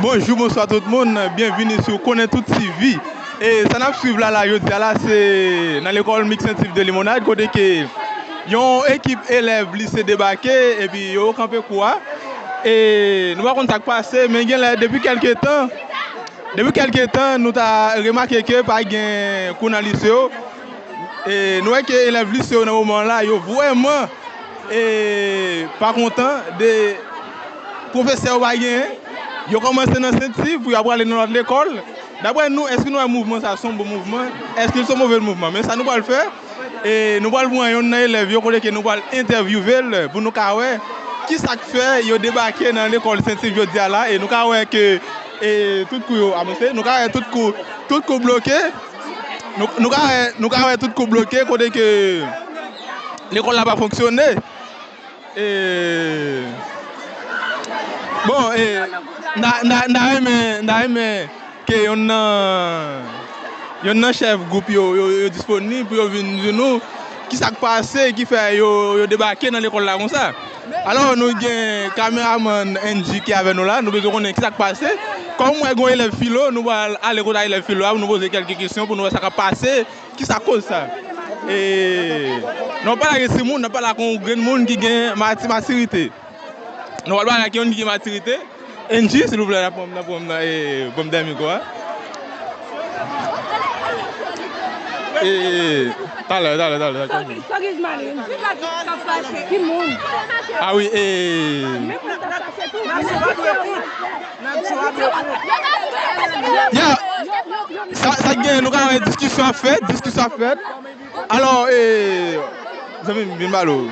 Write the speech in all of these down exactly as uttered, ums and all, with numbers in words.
Bonjou, bonswa tout moun, byenvini sou Konnen Tout T V. E sa n ap swiv la, la, jodi a la, se nan lekòl Mik Sent Iv de Limonad, kote ke yon ekip elèv lise debake, epi yo kanpe kou a. E nou pa konn sa k pase, men genlè, depi kèlke tan, depi kèlke tan, nou ta remake ke pa gen kou nan lise yo. E nou wè ke elèv lise yo nan moman la, yo vrèman e pa kontan de pwofesè yo pa genyen. Yo kòmanse nan Sent Iv pou y ap prale nan lòt lekòl. Daprè nou, èske nou wè mouvman sa se yon bon mouvman? Èske se yon move mouvman? Men sa nou pral fè, e nou pral pran yonn nan elèv yo kote ke nou pral entèvyouve l pou nou ka wè ki sa k fè yo debake nan lekòl Sent Iv jodi a la, e nou ka wè ke e tout kou yo avanse, nou ka wè tout kou, tout kou bloke. Nou, nou ka wè, nou ka wè tout kou bloke kote ke lekòl la pa fonksyone. E, bon, e, n a, n a, n a renmen, n a renmen ke yonn nan, yonn nan chèf gwoup yo, yo, yo disponib pou yo vin di nou ki sa k pase, ki fè yo, yo debake nan lekòl la konsa. Alò, nou gen kameramann Angie ki avè nou la, nou bezwen konnen ki sa k pase. Kòm mwen gen yon elèv filo, nou pral ale kote elèv filo a pou nou poze kèlke kesyon pou nou wè sa k ap pase, ki sa k koz sa. E, n ap pale ak yon timoun, n ap pale ak yon grenn moun ki gen mati-, matirite. Nou pral pale ak youn ki gen matirite. Angie, silvouplè, n ap pran, n ap pran, e, ban m dèyè mikwo a. E, talè, talè, talè, talè. Ki moun? Ah wi, e. Ya, sa, sa gen, nou ka wè diskisyon ap fèt, diskisyon ap fèt. Alò, e, zanmi m, vin pale w.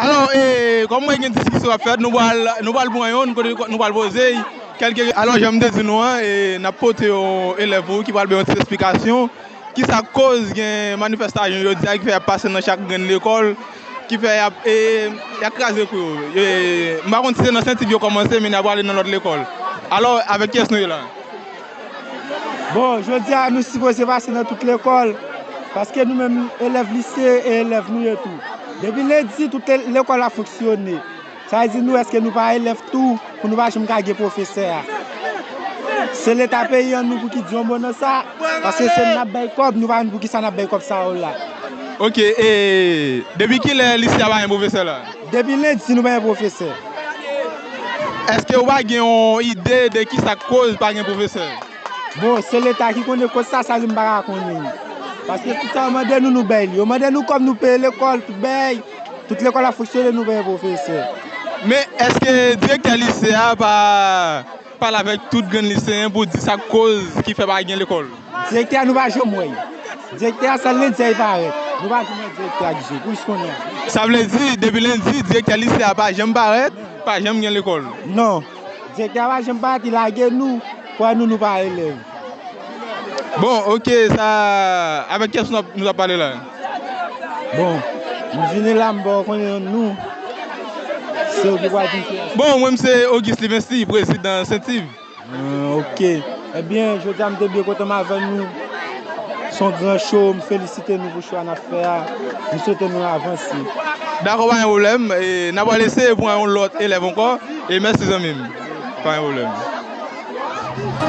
Alò, e, kòm mwen gen diskisyon ap fèt, nou pral, nou pral pran youn, kote nou pral poze kèlke, alò, jan m te di nou an, e, n ap pote yon elèv pou ki pral bay yon ti esplikasyon. Ki sa k koz gen manifestasyon jodi a ki fè y ap pase nan chak grenn lekòl, ki fè y ap, e, y ap kraze kou yo? E, m pa konn si se nan Sent Iv yo kòmanse, men y ap prale nan lòt lekòl. Alò, avèk kiyès nou ye la? Bon, jodi a nou sipoze pase nan tout lekòl, paske nou menm elèv lise e elèv nou ye tou. Depi lendi, tout le-, lekòl la fonksyone. Sa vle di nou, èske nou pa elèv tou, pou nou pa janm ka gen pwofesè a? Se Leta peyi an nou pou ki di yon mo nan sa, paske se n ap bay kòb, nou pa konn poukisa n ap bay kòb sa yo la. Ok, e depi kilè lise a pa gen pwofesè la? Depi lendi nou pa gen pwofesè. Èske ou pa gen yon ide de ki sa k koz pa gen pwofesè? Bon, se Leta ki konnen koz sa, sa vle m pa ka konnen. Paske tout sa yo mande nou, nou bay li. Yo mande nou kòb, nou peye lekòl, tout bay. Tout lekòl ap fonksyone, nou pa gen pwofesè. Men èske direktè lise a pa pale avèk tout grenn liseyen pou di sa k koz ki fè pa gen lekòl? Direktè a nou pa janm wè l. Direktè a sèl lendi a li parèt. Nou pa janm wè direktè a ki sou, pou jis konnen. Sa vle di, depi lendi, direktè lise a pa janm parèt, pa janm gen lekòl? Non. Direktè a pa janm parèt, li lage nou, kwè nou, nou pa elèv. Bon, ok, sa, avèk kiyès nou ap, nou ap pale la? Bon, m vini la, m pa konnen nou. Se ou ki pral di kiyès. Bon, mwen, m se Auguste Livensty, prezidan Sent Iv. Ah, ok. Ebyen, jodi a, m te byen kontan m avè nou. Se yon gran cho, m felisite nou pou cho a n ap fè a. M swete nou avanse. Dakò, pa gen pwoblèm. E, n ap eseye pran yon lòt elèv ankò. E mèsi, zanmi m. Pa gen pwoblèm.